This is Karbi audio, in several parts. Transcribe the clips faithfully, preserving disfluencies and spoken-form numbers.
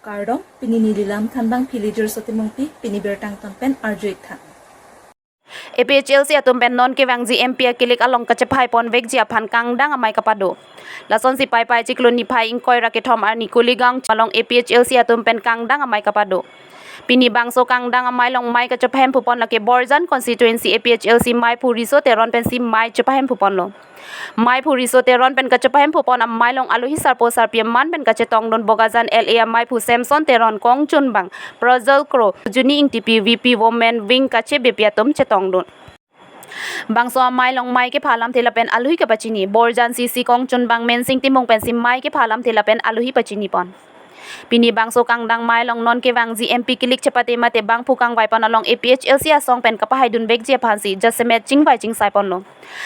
Kardom, pini neli lam thanbang Philiger Sotimungpi, pini birta angton pen arju-ik tha. A P H L C atum pen non kevangji M P akilik along kachephai ponvekji aphan kangdang amei kapado. Lasonsi Paipai chiklo niphai ingkoi ra kethom arni Kuligaon along A P H L C atum pen kangdang amei kapado. Pini bangso kangdang amei along mei kachepahem pupon lake Borjan constituency A P H L C meiphu Riso Teron pensi mei chepahem puponlo. Meiphu Riso Teron pen kachepahem pupon amei along alohi sarpo sarpi aman pen kachetongdun Bokajan L A ameiphu Samson Teron, kongchunbang Prajal Kro, Juni Ingtipi, V P Women Wing kachebepi atum chetongdun. Bangso amei along mei kepha alamthe lapen alohi kapachini, Borjan C C kongchunbang Mensing Timung pensi mei kepha alamthe lapen alohi pachinipon. Pini bangso kangdang mei along non kevangji M P kilik chepate mate bangphu kangvai pon along A P H L C asong pen kapahaidunvekji aphansi jasemet chingvai chingsai ponlo.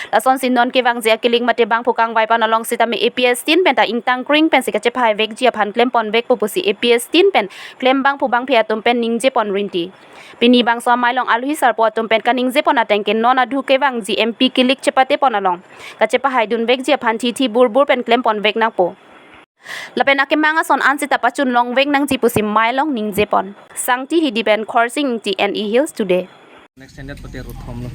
Lasonsi non kevangji akilik mate bangphu kangvai pon along sitame A P S tin penta ingtang kring pensi kachephaivekji aphan klemponvekpo pusi A P S tin pen klem bangphu bangphi atum pen ningje pon rinti. Pini bangso amei along alohi sarpo atum pen kaningje pon ateng ke non adhu kevangji M P kilik chepate pon along kachepahaidunvekji aphan thithi burbur pen klemponvek nangpo. Lapen akemang ason ansita pachun longvek nangji pusi mei along ningje pon. Sangti Hidi pen Khorsing Ingti, N E Hills Today. Next standard pate ruthom lo.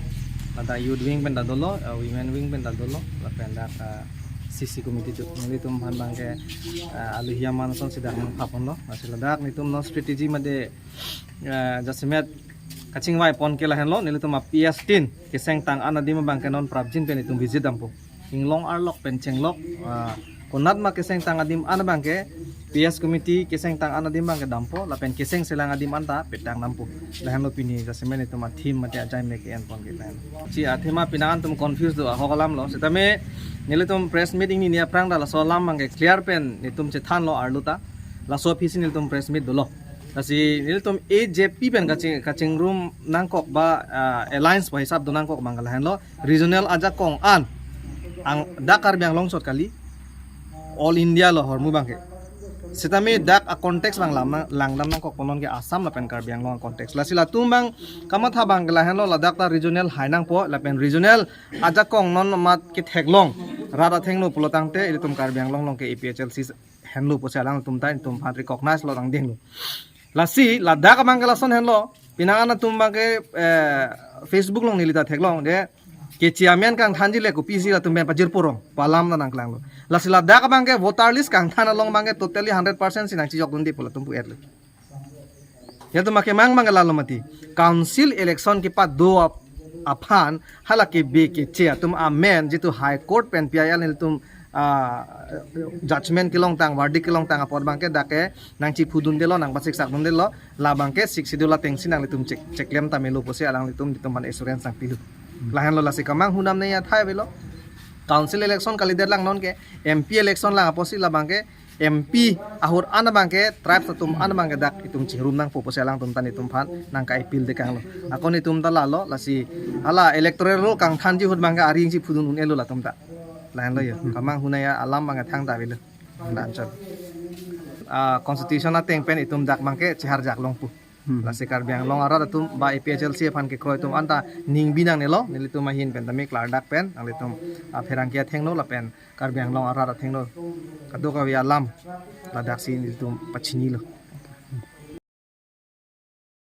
Ladak youth wing pen ta dolo, uh, women wing pen ta dolo, lapen dak, uh, C C committee tu. Nelitum aphan abangke, uh, alohi aman ason sida mangpha ponlo. Lasi ladak nelitum non strategy mate, uh, jasemet kachingvai pon ke lahenlo, nelitum a P S tin keseng tang-an adim abangke non prapjin pen itum visit dampo. Inglong arlok pen chenglok, ah, konat ma keseng tang adim an abangke, P S committee keseng tang-an adim abangke dampo, lapen keseng selang adim anta petang dampo. Lahenlo pini jasemet itum a-theme mate ajai me ke-en pon ke lahen. Chi a-theme a pini an itum confuse do ahok alam lo. Sitame nelitum press meet ingni ni aphrang ta laso alam abangke clear pen nelitum chethanlo arlo ta. Laso aphisi nelitum press meet dolo. Lasi nelitum A J P pen kaching, kachingrum nangkok ba, ah, alliance ba hisap do nangkok abang ke lahenlo. Regional ajakong an, ang dak Karbi Anglong chot kali, all India lo ahormu abangke. Sitame dak a-context abang lam, langdam nangkok pon non ke Assam lapen Karbi Anglong a-context. Lasi latum abang kamatha abang ke lahenlo, ladak ta regional hai nangpo, lapen regional ajakong non mat ketheklong rat athengno pulo tangte ilitum Karbi Anglong along ke A P H L C henlo pusi alangtum ta itum aphan recognize lo tangdinglo. Lasi ladak abangke lason henlo, pini an atum abangke, eh, Facebook along neli ta theklong de, keche amen kangthanji le kopisi latum pen pajirpo rong, pu alam ta nangklanglo. Lasi ladak abangke voter list kangthan along abangke totally hundred percent si nangchijokdunde pu latum pu-etlo. Latum akemang abangke lalo mati. Council election kepado ap-, aphan hala kebe keche atum amen jitu High Court pen P I L nelitum, ah, judgment kelongtang, verdict kelongtang apot abangke dak ke nangchiphudundelo, nangpasiksak dundelo, la abangke Sixth Schedule atengsi nanglitum chek, cheklem ta melo pusi alanglitum nelitum aphan assurance nangpilo. Lahenlo, lasi kemang hunam ne athai avelo. Council election kalidet lang non ke, M P election lang apotsi la abangke M P ahut an abangke tribes atum an abangke dak itum chingrum nangpo pusi alangtum ta nelitum aphan nangka-appeal tekanglo. Ako nelitum ta lalo, lasi hala electoral roll kangthanji ahut abangke aring chiphudun un-elo latum ta. Lahenlo yo. Kemang hunai alam abangke thangta avelo. Anchot. Ah, constitution ateng pen itum dak abangke cheharjak longpo. Hmm. Lasi Karbi Anglong arat atum ba A P H L C aphan kekroi atum anta ningbi nangnelo, nelitum ahin pen tame klardak pen, nanglitum, ah, pherangke athengno lapen Karbi Anglong arat athengno kadokave alam ladaksi nelitum pachinilo.